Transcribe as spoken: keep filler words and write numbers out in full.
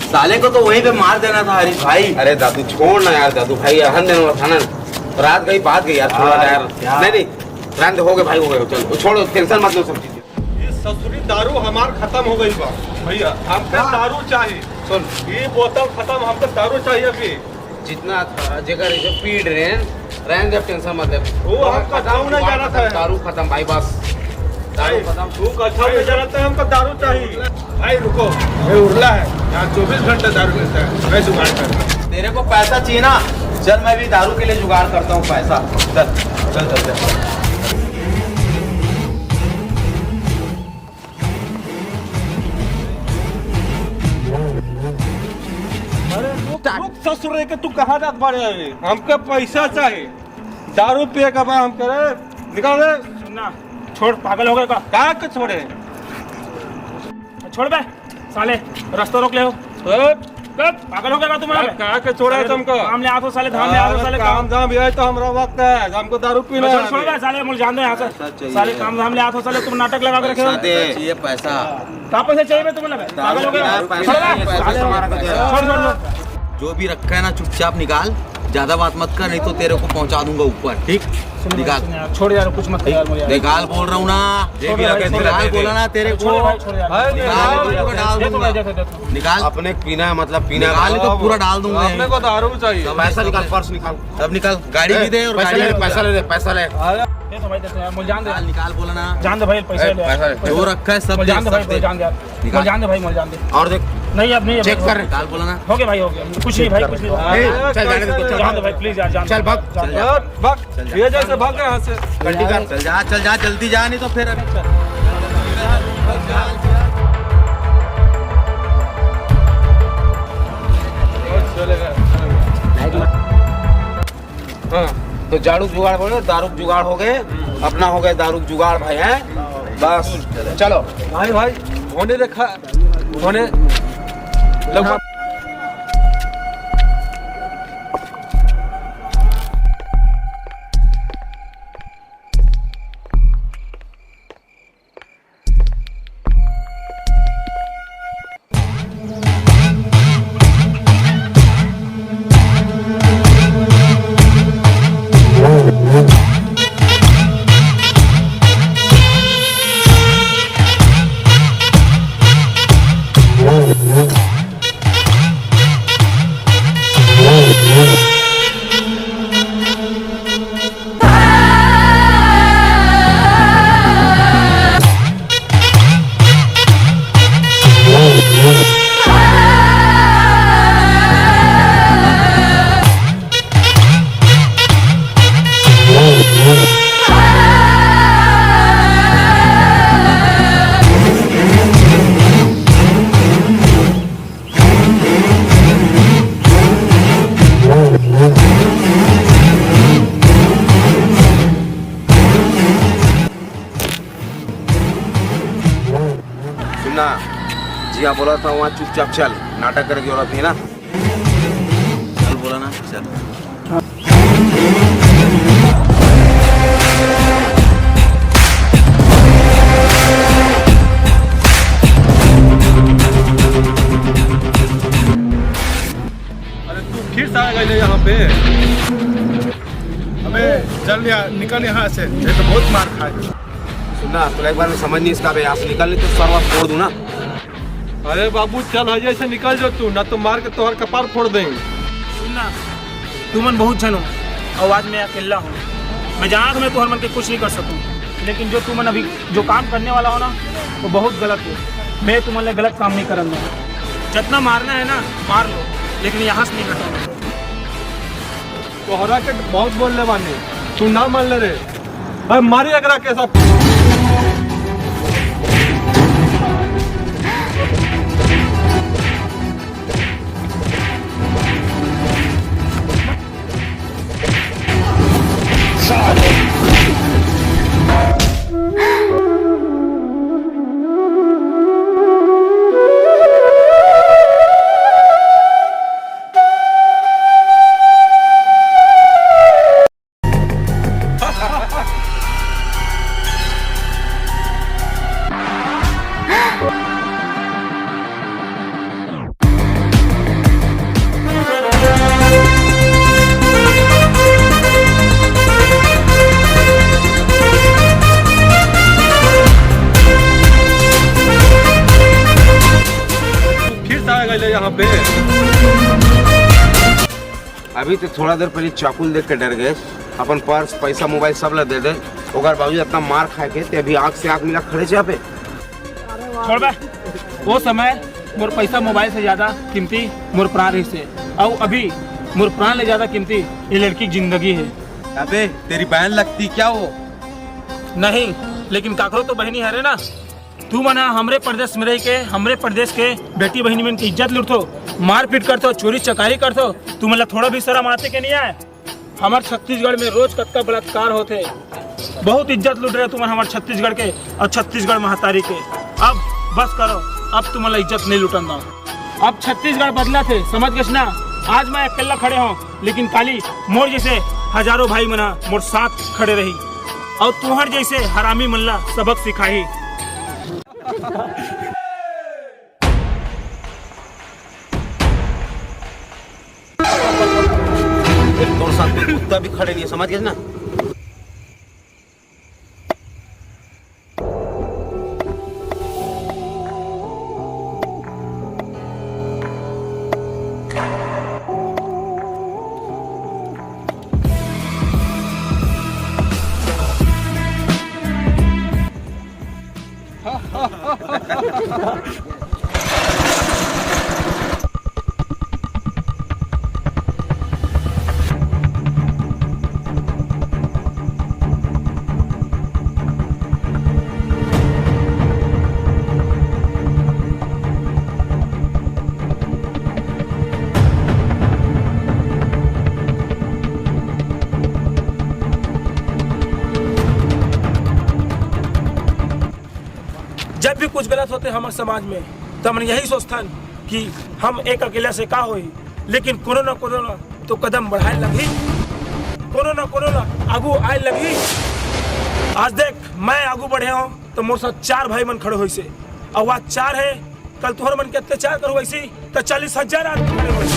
साले को तो वहीं पे मार देना था हरीश भाई। अरे दादू, छोड़ ना यार दादू भाई, रहन देना था ना। रात गई, बात गई यार, छोड़ ना यार। नहीं, नहीं, रहन दे, हो गए भाई, हो गए, चलो, छोड़ो, टेंशन मत लो सब चीजें। ये ससुरी दारू हमार खत्म हो गई बा भैया, हमके दारू चाहिए। सुन, ये बोतल खत्म, हमके दारू चाहिए अभी। जितना था, जेकर जो पी रहे हैं, रहने दे, टेंशन मत ले। वो हमका दारू नहीं जाना था। दारू खत्म भाई, बस। दारू खत्म। तू कथम में जाना था, हमको दारू चाहिए। भाई रुको, ये उरला है, यहाँ चौबीस घंटे दारू मिलता है, मैं जुगाड़ कर रहा हूँ। तेरे को पैसा चाहिए ना, चल मैं भी दारू के लिए जुगाड़ करता हूँ पैसा। चल, चल, चल, चल। अरे रुक, रुक ससुर रे, के तू कहाँ जात बाड़े? अरे हमके पैसा चाहिए, दारू पिए के बा हमके रे। निकाल रे। सुन ना, छोड़, पागल हो गए का? का के छोड़े? छोड़ बे साले, रास्ता रोक ले हो। ए, कब? पागल हो गया का तुम्हारा? का, का के छोड़ा है तुमको? काम ले आ तो साले, धाम ले आ तो साले, काम धाम। धाम, यही तो हमारा वक्त है, हमको दारू पीना है। छोड़ बे साले, मुझे जान दो यहाँ से। साले काम धाम ले आ तो साले, तुम नाटक लगा के रखे हो। पैसा दे। चाहिए पैसा। कहाँ पैसा चाहिए बे तुम्हें लगा? पागल हो गया? पैसा छोड़ बे, चाहिए, पैसा साले। तुम्हारा का दे। छोड़, छोड़, छोड़। जो भी रखा है ना, चुपचाप निकाल, ज्यादा बात मत कर, नहीं तो तेरे को पहुंचा दूंगा ऊपर, ठीक? सुन, निकाल। सुन यार, छोड़ यार, कुछ मत कर यार, मुझे यार। निकाल बोल रहा हूँ ना। छोड़ यार, निकाल बोला ना तेरे को। छोड़ यार, छोड़ यार। निकाल, दे दो भाई, दे दो। निकाल। अपने पीना है, मतलब पीना है। निकाल, नहीं तो पूरा डाल दूंगा। अपने को दारू चाहिए। पैसा निकाल, पर्स निकाल। सब निकाल, गाड़ी भी दे और पैसा ले, पैसा ले, पैसा ले। दे तो भाई, दे तो यार, मुझे जान दे। निकाल, निकाल बोला ना। जान दे भाई, पैसा ले। जो रखा है सब दे, जान दे भाई, जान दे यार। निकाल। जान दे भाई, मुझे जान दे। और देख। नहीं, अब नहीं, चेक कर। निकाल बोला ना। हो गया भाई, हो गया। कुछ नहीं भाई, कुछ नहीं। ए, चल, जाने दे, चल। जान दे भाई, प्लीज यार, जान दे। चल, भाग। चल जा। भाग, भाग। चल जा। ये जैसे भाग यहाँ से। गलती कर। चल जा, चल जा, जल्दी जा, नहीं तो फिर अभी चल। हाँ, तो झाड़ू जुगाड़ हो गए, दारू जुगाड़ हो गए, अपना हो गए दारू जुगाड़ भाई, हैं? बस, चलो। भाई, भाई, होने देखा, होने लगभग सुनना, जिया बोला था वहाँ चुपचाप चल, नाटक करे की जरूरत नहीं ना। चल बोला ना, चल। अरे तू फिर से आ गए यहाँ पे। अबे चल यार, निकल यहाँ से, ये तो बहुत मार खाए। सुनना, तुला एक बार में समझ नहीं इसका, अबे यहाँ से निकल, नहीं तो सरवा फोड़ दूँ ना। अरे बाबू चल, हजे से निकल जा तू, ना तो मार के तोहर कपार फोड़ देंगे। सुन ना, तुमन बहुत झन हो, और आज मैं अकेला हूँ। मैं जानत हूँ मैं तुहर मन के कुछ नहीं कर सकूँ, लेकिन जो तुमन अभी जो काम करने वाला हो ना, वो बहुत गलत हो। मैं तुमन ले गलत काम नहीं करन दूँ। जितना मारना है ना, मार लो, लेकिन यहाँ से नहीं हटो। तोहरा के बहुत बोलले बानी, तू ना मान ले रे। अरे मारी एकरा के सब। अभी तो थोड़ा देर पहले चाकू ल देख के डर गए। अपन पर्स, पैसा, मोबाइल सब ला दे दे। ओकर बावजूद इतना मार खाए के ते अभी आंख से आंख मिला खड़े छे यहाँ पे। छोड़ बे। वो समय मोर पैसा मोबाइल से ज्यादा कीमती मोर प्राण रहिसे, अउ अभी मोर प्राण ले ज्यादा कीमती ये लड़की की जिंदगी है। अबे, तेरी बहन लगती क्या वो? नहीं, लेकिन काकरो तो बहिनी हरे ना। तुमन ह हमरे प्रदेश में रह के हमरे प्रदेश के बेटी बहिनी मन के इज्जत लूटथो, मारपीट करथो, चोरी चकारी करथो। तुमन ला थोड़ा भी शर्म आथे के नहीं आय? हमर छत्तीसगढ़ में रोज कतका बलात्कार होथे। बहुत इज्जत लूट रहे तुमन हमर छत्तीसगढ़ के अउ छत्तीसगढ़ महतारी के। अब बस करो, अब तुमन ला इज्जत नहीं लूटन दव। अब छत्तीसगढ़ बदलत हे, समझ गेस ना? आज मैं अकेला खड़े हों, लेकिन काली मोर जैसे हजारों भाई मन ह मोर साथ खड़े रही, अउ तुहर जैसे हरामी मन ला सबक सिखाही। तोर साथ कोई कुत्ता भी खड़े नहीं है, समझ गेस ना? जब भी कुछ गलत होथे हमर समाज में, त हमन यही सोचथन कि हम एक अकेला से का होही, लेकिन कोनो न कोनो ला तो कदम बढ़ाए लगही, कोनो न कोनो ला आगू आए लगही। आज देख, मैं आगू बढ़े हों, त मोर साथ चार भाई मन खड़े होइसे, अउ आज चार हे, कल तुहर मन के अत्याचार करो वैसी, त चालीस हजार आदमी खड़े होइसे।